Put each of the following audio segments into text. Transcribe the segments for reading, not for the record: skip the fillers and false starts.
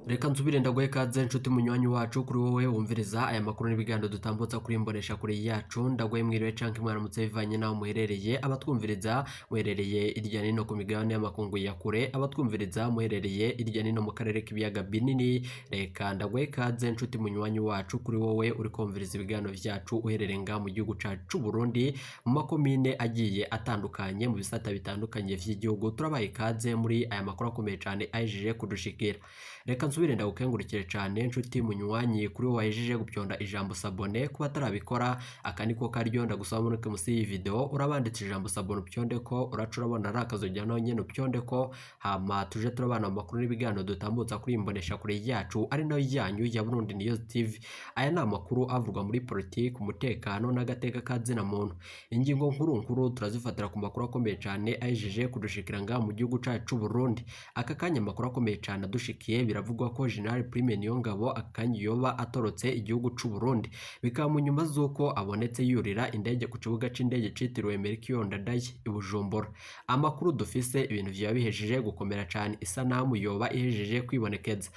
Reka nsubire ndaguhe ikaze, nshuti munywanyi wacu, kuri wowe wumviriza aya makuru n'ibiganiro dutambutsa kuri imbonesha kure yacu. Ndaguhe mwiriwe canke mwaramutse bivanye n'aho muherereye. Abatwumviriza muherereye irya nino ku migabane y'amakungu ya kure, abatwumviriza muherereye irya nino mu karere k'ibiyaga binini, reka ndaguhe ikaze, nshuti munywanyi wacu, kuri wowe uri kumviriza ibiganiro vyacu uherereye ngaha mu gihugu cacu c'u Burundi, mu makomine agiye atandukanye, mu bisata bitandukanye vy'igihugu. Turabaye ikaze muri aya makuru akomeye cane ahejeje kudushikira. Reka nsubire ndagukengurukire cane, nshuti munywanyi, kuri wowe wahejeje gupyonda ijambo s'abonner. Kuba atarabikora, aka niko karyo ndagusaba muneke musi y'iyi video urabanditse ijambo s'abonner, upyonde ko uraca urabona ari akazogera naho nyene upyonde ko, hama tuje turabana mu makuru n'ibiganiro dutambutsa kuri imbonesha kure yacu, ari nayo yanyu ya Burundi News TV. Aya ni amakuru avugwa muri politiki, umutekano n'agateka ka zina muntu. Ingingo nkuru nkuru turazifatira ku makuru akomeye cane ahejeje kudushikira ngaha mu gihugu cacu c'u Burundi. Aka kanya amakuru akomeye cane adushikiye, biravugwa ko General Prime Niyongabo aka kanya yoba atorotse igihugu c'u Burundi, bikaba mu nyuma z'uko abonetse yurira indege ku kibuga c'indege citiriwe Melchior Ndadaye i Bujumbura. Amakuru dufise, ibintu vyoba bihejeje gukomera cane, isanamu yoba ihejeje kwibonekeza.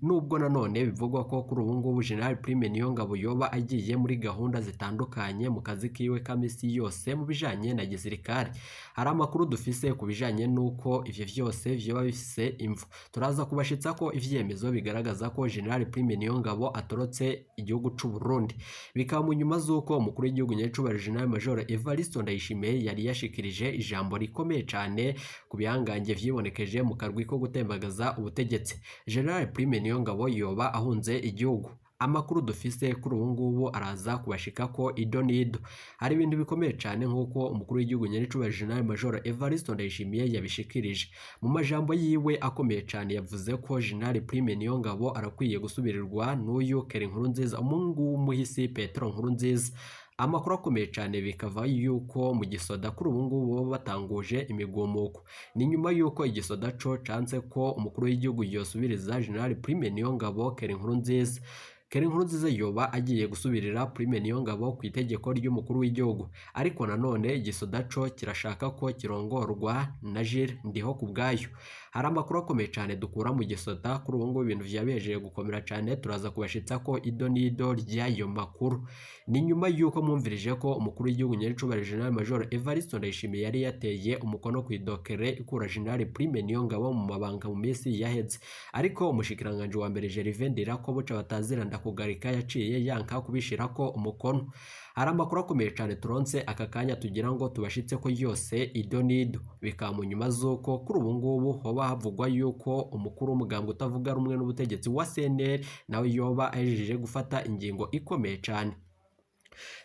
Nubwo nanone bivugwa ko kuri ubu ngubu General Prime Niyongabo yoba agiye muri gahunda zitandukanye mu kazi kiwe ka misi yose mu bijanye na gisirikare, hari amakuru dufise ku bijanye n'uko ivyo vyose vyoba bifise imvo. Turaza kubashitsa ko ivyemezo bigaragaza ko General Prime Niyongabo atorotse igihugu c'u Burundi, bikaba mu nyuma z'uko umukuru w'igihugu nyacubahiro General Major Evariste Ndayishimiye yari yashikirije ijambo rikomeye cane ku bihangange vyibonekeje mu karwi ko gutembagaza ubutegetsi. General Prime Niyongabo yoba ahunze igihugu. Amakuru dufise kuri ubu ngubu araza kubashika ko ido n'ido. Hari ibintu bikomeye cane nk'uko umukuru w'igihugu nyaricubahiro General Major Evariste Ndayishimiye yabishikirije mu majambo yiwe akomeye cane. Yavuze ko General Prime Niyongabo arakwiye gusubirirwa n'uyu Keri Nkurunziza, umuhungu w'umuhisi Petero Nkurunziza. Amakuru akomeye cyane bikava yuko mu gisoda kuri ubu ngubu baba batanguje imigumuko. Ni nyuma yuko igisoda co canse ko umukuru w'igihugu yosubiriza General Prime Niyongabo Keri Nkurunziza. Keri Nkurunziza yoba agiye gusubirira Prime Niyongabo ku itegeko ry'umukuru w'igihugu, ariko nanone igisoda co kirashaka ko kirongorwa na Jules Ndihokubwayo. Hari amakuru akomeye cyane dukura mu gisoda. Kuri ubu ngubu ibintu vyabejeje gukomera cyane, turaza kubashitsa ko ido n'ido ry'ayo makuru. Ni nyuma y'uko mwumvirije ko umukuru w'igihugu nyaricubahiro General Major Evariste Ndayishimiye yari yateye umukono ku idokere ikura General Prime Niyongabo mu mabanga mu minsi yaheze, ariko umushikiranganji wa mbere Gervais Ndirakobuca batazira ndakugarika yaciye yanka kubishirako umukono. Hari amakuru akomeye cyane turonse aka kanya tugira ngo tubashitse ko yose ido n'ido. Bikaba mu nyuma z'uko kuri ubu ngubu hoba havugwa yuko umukuru w'umugambwe utavuga rumwe n'ubutegetsi wa CNL nawe yoba ahejeje gufata ingingo ikomeye cyane.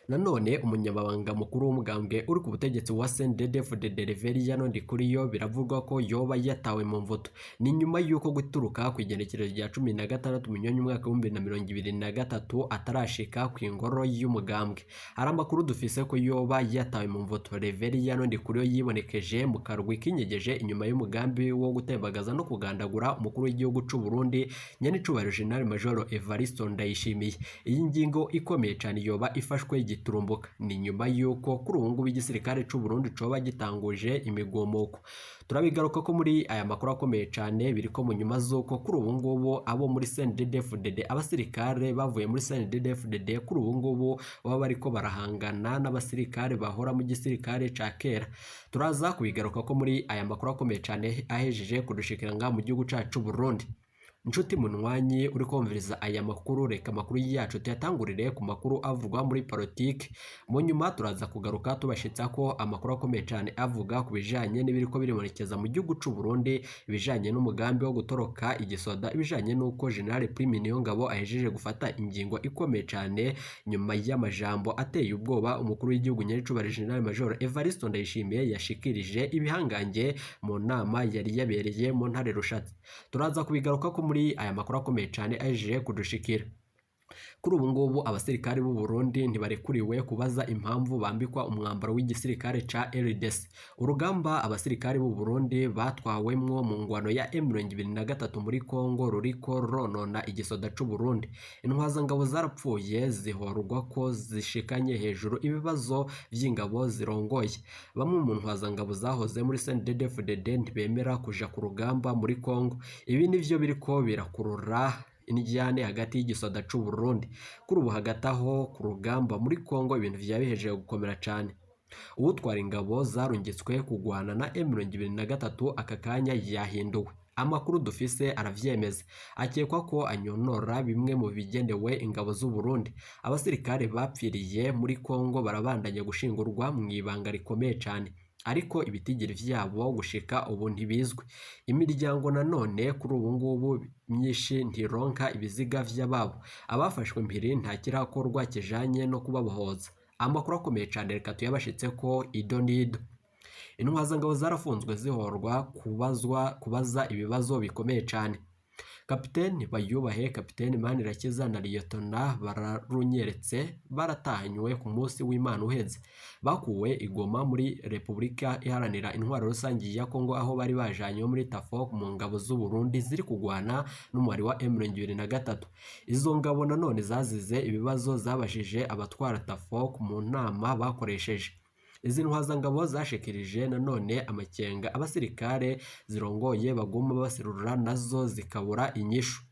Nanone umunyamabanga mukuru w'umugambwe uri ku butegetsi wa CNDD-FDD, Reveriyano Ndikuriyo, biravugwa ko yoba yatawe mu mvuto. Ni nyuma y'uko guturuka ku igenekerezo rya 16 Munyonyo umwaka w'2023 atarashika ku ingoro y'umugambwe. Hari amakuru dufise ko yoba yatawe mu mvuto. Reveriyano Ndikuriyo yibonekeje mu karwi kinyegeje inyuma y'umugambi wo gutembagaza no kugandagura umukuru w'igihugu c'u Burundi nyenicubahiro General Major Evariste Ndayishimiye. Iyi ngingo ikomeye cyane yoba ifashwe giturumbuka. Ni nyuma y'uko kuri ubu ngubu igisirikare c'u Burundi coba gitanguje imigumuko. Turabigaruka ko muri aya makuru akomeye cyane. Biriko mu nyuma z'uko kuri ubu ngubu abo muri CNDD-FDD, abasirikare bavuye muri CNDD-FDD, kuri ubu ngubu baba bariko barahangana n'abasirikare bahora mu gisirikare ca kera. Turaza kubigaruka ko muri aya makuru akomeye cyane ahejeje kudushikira ngaha mu gihugu cacu Burundi. Nshuti munywanyi uri kumviriza aya makuru, reka amakuru yacu tuyatangurire ku makuru avugwa muri politiki. Mu nyuma turaza kugaruka tubashitsa ko amakuru akomeye cyane avuga ku bijanye n'ibiriko biribonekeza mu gihugu c'u Burundi, ibijanye n'umugambi wo gutoroka igisoda, ibijanye n'uko General Prime Niyongabo ahejeje gufata ingingo ikomeye cyane nyuma y'amajambo ateye ubwoba umukuru w'igihugu nyaricubahiro General Major Evariste Ndayishimiye yashikirije ibihangange mu nama yari yabereye mu ntare Rushatsi. Turaza kubigaruka ko muri aya makuru akomeye cyane ahejeje kudushikira. Kuri ubu ngubu abasirikare b'u Burundi ntibarekuriwe kubaza impamvu bambikwa umwambaro w'igisirikare ca RDC. Urugamba abasirikare b'u Burundi batwawemwo mu ngwano ya M23 muri Congo ruriko ruronona igisoda c'u Burundi. Intwazangabo zarapfuye zihorwa ko zishikanye hejuru ibibazo vy'ingabo zirongoye. Bamwe mu ntwazangabo zahoze muri CNDD-FDD ntibemera kuja ku rugamba muri Congo. Ibi nivyo biriko birakurura indyane hagati y'igisoda c'u Burundi. Kuri ubu hagati aho ku rugamba muri Congo ibintu vyaba bihejeje gukomera cane. Uwutwara ingabo zarungitswe kugwana na M23 aka kanya yahinduwe. Amakuru dufise aravyemeza. Akekwa ko anyonora bimwe mu bigenewe ingabo z'u Burundi. Abasirikare bapfiriye muri Congo barabandanya gushingurwa mu ibanga rikomeye cane, ariko ibitigiri vyabo gushika ubu ntibizwi. Imiryango nanone kuri ubu ngubu myinshi ntironka ibiziga vy'ababo. Abafashwe mpiri nta kirakorwa kijanye no kubabohoza. Amakuru akomeye cane reka tuyabashitseko ido n'ido. Intwazangabo zarafunzwe zihorwa kubaza ibibazo bikomeye cane. Kapiteni Bayubahe, Kapiteni Manirakiza na Liyetona bararunyeretse baratahanywe ku munsi w'Imana uheze. Bakuwe i Goma muri Repubulika Iharanira Intwaro Rusange ya Kongo aho bari bajanywe muri TAFOC mu ngabo z'u Burundi ziri kugwana n'umubare wa M23. Izo ngabo nanone zazize ibibazo zabajije abatwara TAFOC mu nama bakoresheje. Izi ntwazangabo zashikirije nanone amakenga abasirikare zirongoye baguma baserura nazo zikabura inyishu.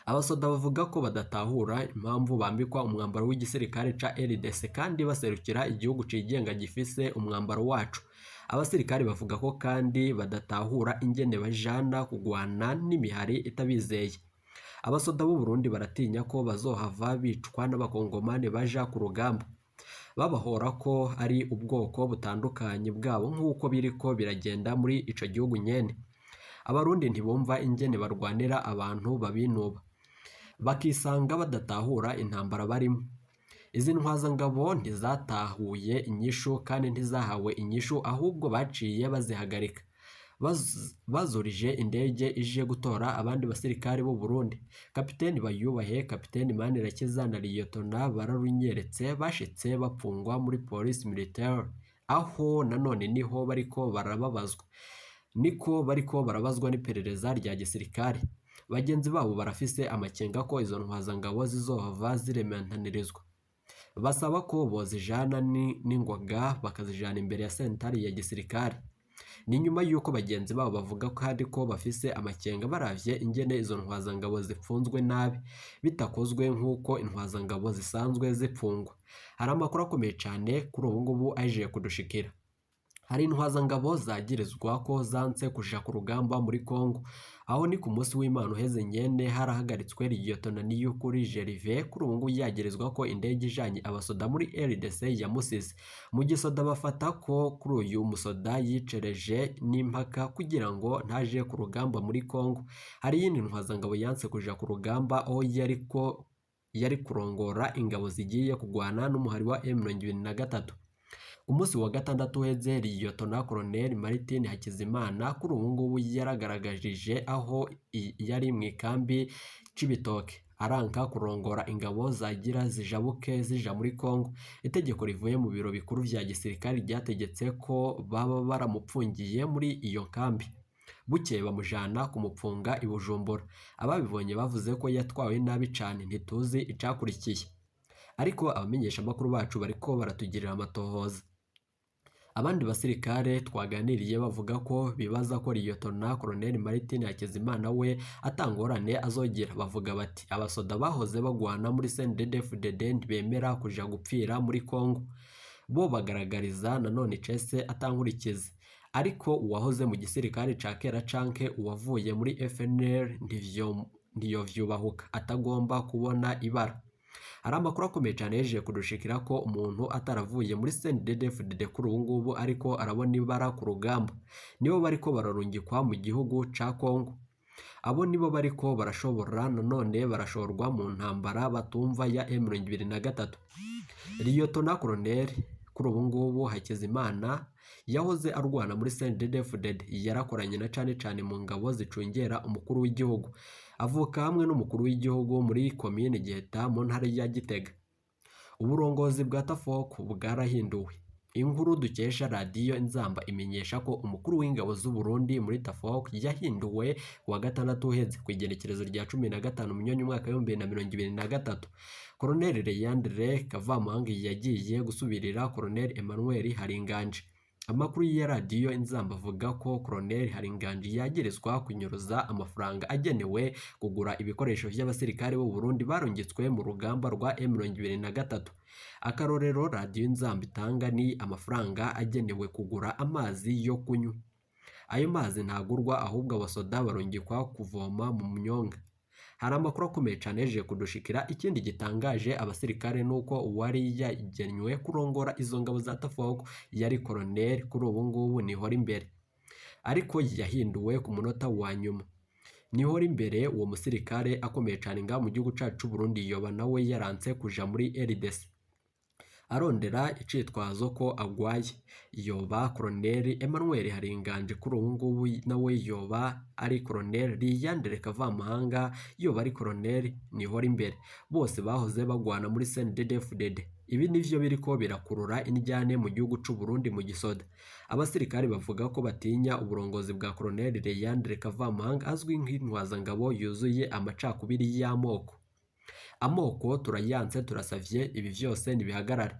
Abasoda bavuga ko badatahura impamvu bambikwa umwambaro w'igisirikare ca RDC kandi baserukira igihugu cigenga gifise umwambaro wacu. Abasirikare bavuga ko kandi badatahura ingene bajana kugwana n'imihari itabizeye. Abasoda b'u Burundi baratinya ko bazohava bicwa n'abakongomani baja ku rugamba. Babahora ko ari ubwoko butandukanye bwabo nk'uko biriko biragenda muri ico gihugu nyene. Abarundi ntibumva ingene barwanira abantu babinuba, bakisanga badatahura intambara barimo. Izi ntwazangabo ntizatahuye inyishu kandi ntizahawe inyishu, ahubwo baciye bazihagarika. Bazurije indege ije gutora abandi basirikare b'u Burundi. Kapiteni Bayubahe, Kapiteni Manirakiza na Liyetona bararunyeretse bashitse bapfungwa muri Police Militaire, aho nanone niho bariko barababazwa. Niko bariko barabazwa n'iperereza rya gisirikare. Bagenzi babo barafise amakenga ko izo ntwazangabo zizohava zirementanirizwa. Basaba ko bozijana n'ingoga bakazijana imbere ya sentare ya gisirikare. Ni nyuma y'uko bagenzi babo bavuga kandi ko bafise amakenga baravye ingene izo ntwazangabo zipfunzwe nabi, bitakozwe nk'uko intwazangabo zisanzwe zipfungwa. Hari amakuru akomeye cane kuri ubu ngubu aje kudushikira. Hari intwazangabo zagirizwa ko zanse kuja ku rugamba muri Congo. Aho ni ku munsi w'Imana uheze nyene harahagaritswe Liyetona Niyukuri Gervais, kuri ubu ngubu yagirizwa ko indege ijanye abasoda muri RDC yamusize. Mu gisoda bafata ko kuri uyu musoda yicereje n'impaka kugira ngo ntaje ku rugamba muri Congo. Hari iyindi ntwazangabo yanse kuja ku rugamba aho yari kurongora ingabo zigiye kugwana n'umuhari wa M23. Ku munsi wa gatandatu uheze Liyetona Colonel Martin Hakizimana kuri ubu ngubu yaragaragarije aho yari mu ikambi Cibitoke aranka kurongora ingabo zagira zijabuke zija muri Congo. Itegeko rivuye mu biro bikuru vya gisirikare ryategetse ko baba baramupfungiye muri iyo kambi. Bukeye bamujana kumupfunga i Bujumbura. Ababibonye bavuze ko yatwawe nabi cane, ntituzi icakurikiye. Ariko abamenyeshamakuru bacu bariko baratugirira amatohoza. Abandi basirikare twaganiriye bavuga ko bibaza ko Liyetona Colonel Martin Hakizimana we atangorane azogira. Bavuga bati abasoda bahoze bagwana muri CNDD-FDD ntibemera kuja gupfira muri Congo. Bo bagaragariza nanone icese atankurikiza. Ariko uwahoze mu gisirikare ca kera canke uwavuye muri FNL ntiyovyubahuka, atagomba kubona ibara. Hari amakuru akomeye cyane yeje kudushikira ko umuntu ataravuye muri CNDD-FDD kuri ubu ngubu ariko arabona ibara ku rugamba. Nibo bariko bararungikwa mu gihugu ca Congo. Abo nibo bariko barashobora nanone barashorwa mu ntambara batumva ya M23. Liyetona Colonel kuri ubu ngubu Hakizimana yahoze arwana muri CNDD-FDD, yarakoranye na cane cane mu ngabo zicungera umukuru w'igihugu. Avuka hamwe n'umukuru w'igihugu muri komine Giheta mu ntara ya Gitega. Uburongozi bwa Tafok bwarahinduwe. Inkuru dukesha radiyo Inzamba imenyesha ko umukuru w'ingabo z'u Burundi muri Tafok yahinduwe kuwa gatandatu uheze ku igenekerezo rya 15 Munyonyo umwaka w'2023. Colonel Leandre Kavamahanga yagiye gusubirira Colonel Emmanuel Haringanje. Amakuru ya radiyo Inzamba avuga ko Colonel Haringanje yagirizwa kunyuruza amafaranga agenewe kugura ibikoresho vy'abasirikare b'u Burundi barungitswe mu rugamba rwa M23. Akarorero radiyo Inzamba itanga ni amafaranga agenewe kugura amazi yo kunywa. Ayo mazi ntagurwa ahubwo abasoda barungikwa kuvoma mu myonga. Hari amakuru akomeye cane yaje kudushikira. Ikindi gitangaje abasirikare nuko uwari yagenywe kurongora izo ngabo za Tafok yari Colonel kuri ubu ngubu nihora imbere, ariko yahinduwe ku munota wa nyuma. Nihora imbere uwo musirikare akomeye cane ngaha mu gihugu cacu c'u Burundi yoba nawe yaranse kuja muri RDC arondera icitwazo ko agwaye. Yoba Colonel Emmanuel Haringanje kuri ubu ngubu nawe yoba ari Colonel Leandre Kavamahanga, yoba ari Colonel Nihora imbere. Bose bahoze bagwana muri CNDD-FDD. Ibi nivyo biriko birakurura indyane mu gihugu c'u Burundi mu gisoda. Abasirikare bavuga ko batinya uburongozi bwa Colonel Leandre Kavamahanga azwi nk'intwazangabo yuzuye amacakubiri y'amoko. Amoko turayanse, turasavye ibi vyose nibihagarare.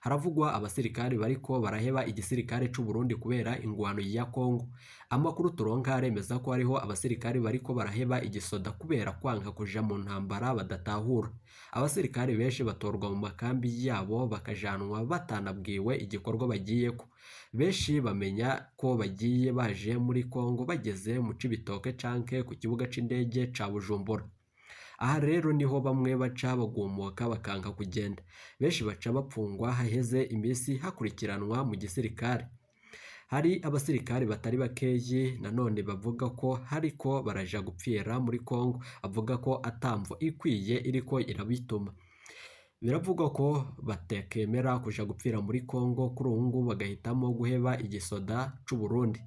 Haravugwa abasirikare bariko baraheba igisirikare c'u Burundi kubera ingwano ya Kongo. Amakuru turonka aremeza ko hariho abasirikare bariko baraheba igisoda kubera kwanka kuja mu ntambara badatahura. Abasirikare benshi batorwa mu makambi yabo bakajanwa batanabwiwe igikorwa bagiyeko. Benshi bamenya ko bagiye baje muri Kongo bageze mu Cibitoke canke ku kibuga c'indege ca Bujumbura. Aha rero niho bamwe baca bagumuka bakanka kugenda. Benshi baca bapfungwa haheze imisi hakurikiranwa mu gisirikare. Hari abasirikare batari bakeyi nanone bavuga ko hariko baraja gupfira muri Kongo, avuga ko atamvo ikwiye iriko irabituma. Biravugwa ko batekemera kuja gupfira muri Kongo kuri ubu ngubu bagahitamo guheba igisoda c'u Burundi.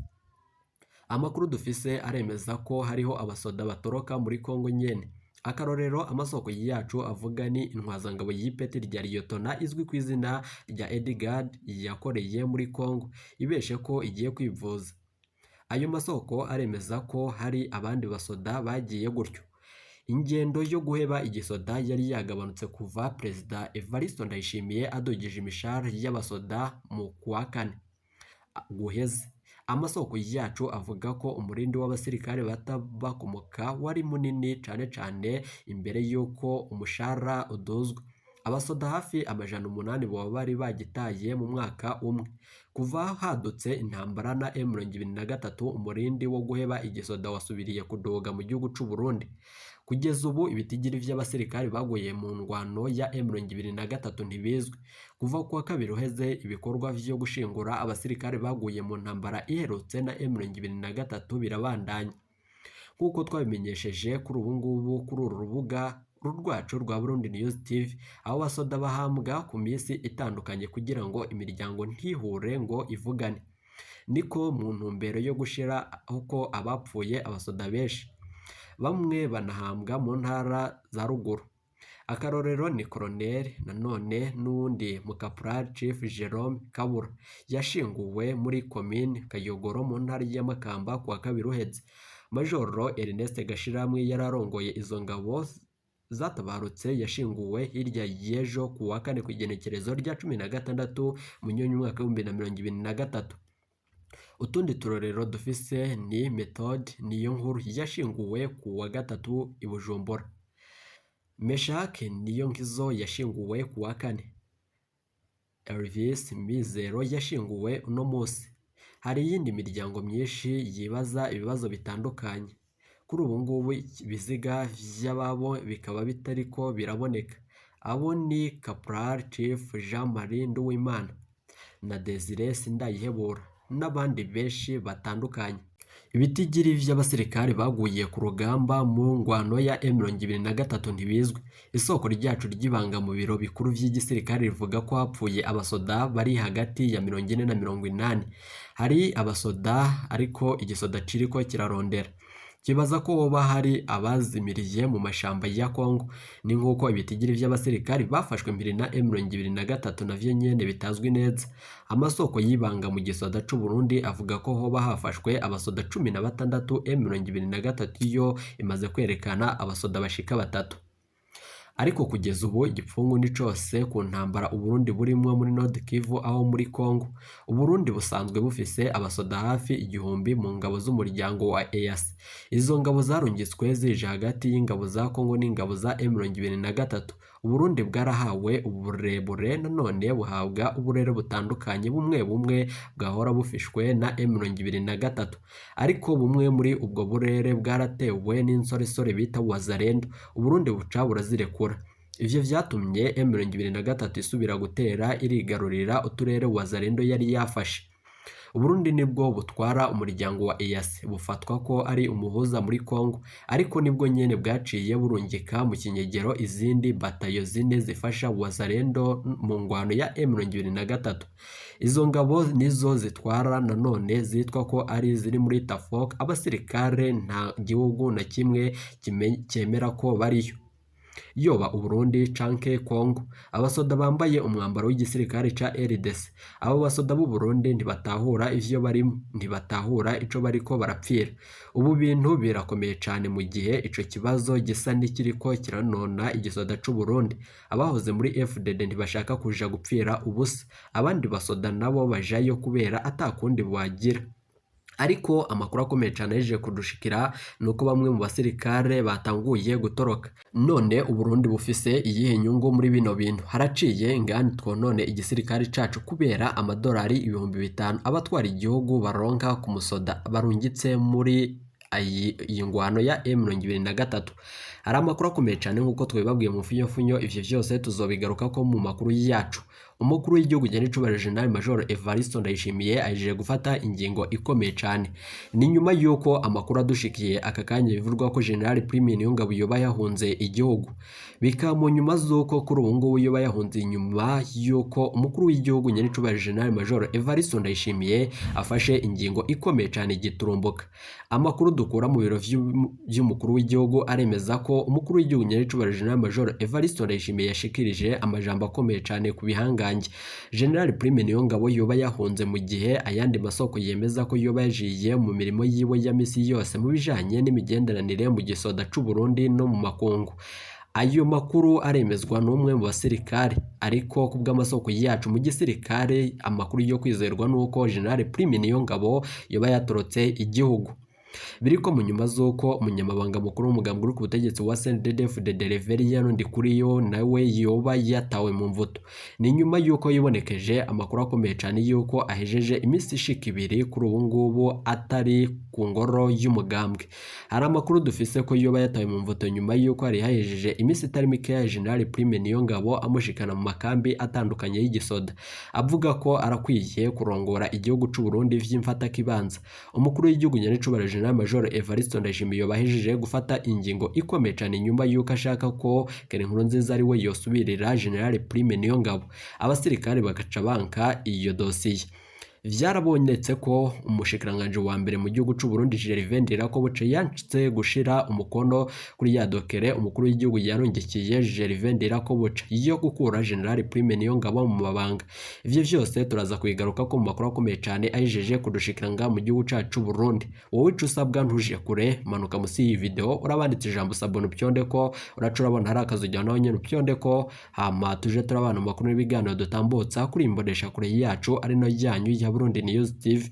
Amakuru dufise aremeza ko hariho abasoda batoroka muri Kongo nyene. Akarorero amasoko yacu avuga ni intwazangabo y'ipeti rya Liyotona izwi ku izina rya Edgard yakoreye muri Kongo ibeshe ko igiye kwivuza. Ayo masoko aremeza ko hari abandi basoda bagiye gutyo. Ingendo yo guheba igisoda yari yagabanutse kuva Perezida Evariste Ndayishimiye adogije imishahara y'abasoda mu kuwa kane guheze. Amasoko yacu avuga ko umurindi w'abasirikare batabakomoka wari munini cane cane imbere y'uko umushahara uduzwa. Abasoda hafi 800 boba bari bagitaye mu mwaka umwe. Kuva hadutse intambara na M23 umurindi wo guheba igisoda wasubiriye kuduga mu gihugu c'u Burundi. Kugeza ubu ibitigiri vy'abasirikare baguye mu ngwano ya M23 ntibizwi. Kuva kuwa kabiri uheze ibikorwa vyo gushingura abasirikare baguye mu ntambara iherutse na M23 birabandanya. Nkuko twabimenyesheje kuri ubu ngubu kuri uru rubuga rwacu rwa Burundi News TV, aho basoda bahambwa ku minsi itandukanye kugira ngo imiryango ntihure ngo ivugane. Niko mu ntumbero yo gushira uko abapfuye abasoda benshi. Bamwe banahambwa mu ntara za ruguru. Akarorero ni Colonel nanone n'uwundi Mukaporal Chief Jerome Kabura yashinguwe muri komine Kayogoro mu ntara ya Makamba kuwa kabiri uheze. Majoro Ernest Gashiramwe yararongoye izo ngabo zatabarutse yashinguwe hirya y'ejo kuwa kane ku igenekerezo rya 16 Munyonyo umwaka w'2023. Utundi turorero dufise ni Methode niyo nkuru yashinguwe kuwa gatatu i Bujumbura. Meshake niyo nkizo yashinguwe kuwa kane. Elvis Mizero yashinguwe uno munsi. Hari iyindi miryango myinshi yibaza ibibazo bitandukanye. Kuri ubu ngubu ibiziga vy'ababo bikaba bitariko biraboneka. Abo ni Caporal Chief Jean Marie Nduwimana na Desire Sindayihebura n'abandi benshi batandukanye. Ibitigiri vy'abasirikare baguye ku rugamba mu ngwano ya M23 ntibizwi. Isoko ryacu ry'ibanga mu biro bikuru vy'igisirikare rivuga ko hapfuye abasoda bari hagati ya 40 na 80. Hari abasoda ariko igisoda ciriko kirarondera. Kibaza ko hoba hari abazimiriye mu mashamba ya Kongo. Ni nk'uko ibitigiri vy'abasirikari bafashwe mpiri na M23 navyo nyene bitazwi neza. Amasoko y'ibanga mu gisoda c'u Burundi avuga ko hoba hafashwe abasoda 16, M23 yo imaze kwerekana abasoda bashika 3. Ariko kugeza ubu igipfungu ni cose ku ntambara Uburundi burimwo muri Nord Kivu aho muri Kongo. Uburundi busanzwe bufise abasoda hafi 1000 mu ngabo z'umuryango wa EAC. Izo ngabo zarungitswe zije hagati y'ingabo za Kongo n'ingabo za M23. Uburundi bwarahawe uburebure nanone buhabwa uburere butandukanye, bumwe bumwe bwahora bufishwe na M23. Ariko bumwe muri ubwo burere bwaratewe n'insoresore bita Wazalendo. Uburundi buca burazirekura. Ivyo vyatumye M23 isubira gutera irigarurira uturere Wazalendo yari yafashe. Uburundi nibwo butwara umuryango wa EAC, bufatwa ko ari umuhuza muri Kongo, ariko nibwo nyene bwaciye burungika mu kinyegero izindi batayo 4 zifasha Wazalendo mu ngwano ya M23. Izo ngabo nizo zitwara nanone zitwa ko ari ziri muri Tafok. Abasirikare nta gihugu na kimwe cyemera ko bariyo, yoba Uburundi canke Kongo. Abasoda bambaye umwambaro w'igisirikare ca RDC. Abo basoda b'u Burundi ntibatahura ivyo barimo, ntibatahura ico bariko barapfira. Ubu bintu birakomeye cane mu gihe ico kibazo gisa n'ikiriko kiranona igisoda c'u Burundi. Abahoze muri FDD ntibashaka kuja gupfira ubusa, abandi basoda nabo bajayo kubera atakundi bagira. Ariko amakuru akomeye cane yaje kudushikira nuko bamwe mu basirikare batanguye gutoroka. None Uburundi bufise iyihe nyungu muri bino bintu? Haraciye ingani twonone igisirikare cacu kubera amadolari 5000 abatwara igihugu baronka ku musoda barungitse muri iyi ngwano ya M23. Hari amakuru akomeye cane nk'uko twabibabwiye mu funyofunyo, ivyo vyose tuzobigaruka ko mu makuru yacu. Umukuru w'igihugu General General Major Evariste Ndayishimiye aje gufata ingingo ikomeye cane. Ni nyuma yuko amakuru adushikiye aka kanya bivurwa ko General Prime Niyongabo yoba yahunze igihugu. Bika mu nyuma z'uko kuri ubu ngubu yoba yahunze inyuma yuko umukuru w'igihugu General General Major Evariste Ndayishimiye afashe ingingo ikomeye cane giturumbuka. Amakuru dukura mu biro vy'umukuru w'igihugu aremeza ko umukuru w'igihugu General General Major Evariste Ndayishimiye yashikirije amajambo akomeye cane ku bihanganye. General Prime Niyongabo yoba yahunze mu gihe ayandi masoko yemeza ko yoba yajiye mu mirimo yiwe ya misi yose mu bijanye n'imigenderanire mu gisoda c'u Burundi no mu makungu. Ayo makuru aremezwa n'umwe mu basirikare, ariko kubw'amasoko yacu mu gisirikare amakuru yo kwizerwa nuko General Prime Niyongabo yoba yatorotse igihugu. Biriko mu nyuma z'uko umunyamabanga mukuru w'umugambwe uri ku butegetsi wa CNDD-FDD Reverien Ndikuriyo nawe yoba yatawe mu mvuto. Ni nyuma y'uko yibonekeje amakuru akomeye cane y'uko ahejeje iminsi ishika 2 kuri ubu ngubu atari ku ngoro y'umugambwe. Hari amakuru dufise ko yoba yatawe mu mvuto nyuma y'uko hari hahejeje iminsi itari mikeya General Prime Niyongabo amushikana mu makambi atandukanye y'igisoda, avuga ko arakwiye kurongora igihugu c'u Burundi vy'imfatakibanza. Umukuru w'igihugu Nyenicubahiro General Major Evariste Ndayishimiye bahejeje gufata ingingo ikomeye cane nyuma y'uko ashaka ko Pierre Nkurunziza ari we yosubirira General Prime Niyongabo, abasirikare bagaca banka iyo dosiye. Vyarabonetse ko umushikiranganje wa mbere mu gihugu c'u Burundi Gervais Ndirakobuca yantse gushira umukono kuri ya dokere umukuru w'igihugu yarungikiye Gervais Ndirakobuca yo gukura General Prime Niyongabo mu mabanga. Ivyo vyose turaza kubigaruka ko mu makuru akomeye cane ayijeje kudushikiranga mu gihugu cacu Burundi. Wowe ico usabwa ntuje kure, manuka musi iyi video urabanditse ijambo sabone upyonde ko uraca urabona hari akazu ujya naho nyene upyonde ko, hama tuje turabana mu makuru n'ibiganiro dutambutsa kuri imbonesha kure yacu ari no yanyu ya Burundi News TV.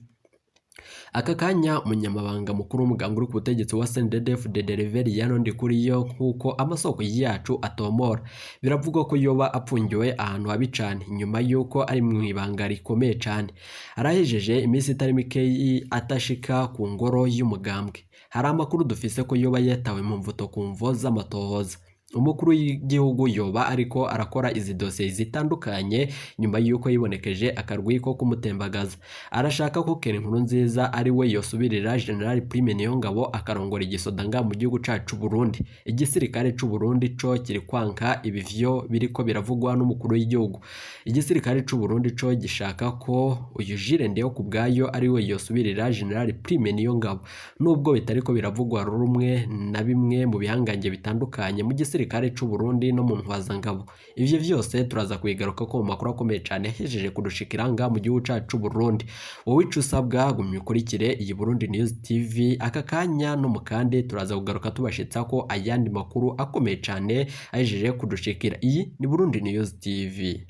Aka kanya umunyamabanga mukuru w'umugambwe uri ku butegetsi wa CNDD-FDD Reverien Ndikuriyo nk'uko amasoko yacu atomora, biravugwa ko yoba apfungiwe ahantu habi cane nyuma y'uko ari mu ibanga rikomeye cane. Arahejeje iminsi itari mikeyi atashika ku ngoro y'umugambwe. Hari amakuru dufise ko yoba yatawe mu mvuto ku mvo z'amatohoza. Umukuru w'igihugu yoba ariko arakora izi dosiye zitandukanye nyuma y'uko yibonekeje akarwi ko kumutembagaza. Arashaka ko Pierre Nkurunziza ari we yosubirira General Prime Niyongabo akarongora igisoda nga mu gihugu cacu Burundi. Igisirikare c'u Burundi co kiri kwanka ibi vyo biriko biravugwa n'umukuru w'igihugu. Igisirikare c'u Burundi co gishaka ko uyu Jules Ndihokubwayo ari we yosubirira General Prime Niyongabo, nubwo bitariko biravugwa rumwe na bimwe mu bihangange bitandukanye mu gisirikare c'u Burundi no mu ntwazangabo. Ivyo vyose turaza kubigaruka ko mu makuru akomeye cane yahejeje kudushikira nga mu gihugu cacu c'u Burundi. Wowe ico usabwa, gumya ukurikire iyi Burundi News TV aka kanya no mu kandi turaza kugaruka tubashitsa ko ayandi makuru akomeye cane ahejeje kudushikira. Iyi ni Burundi News TV.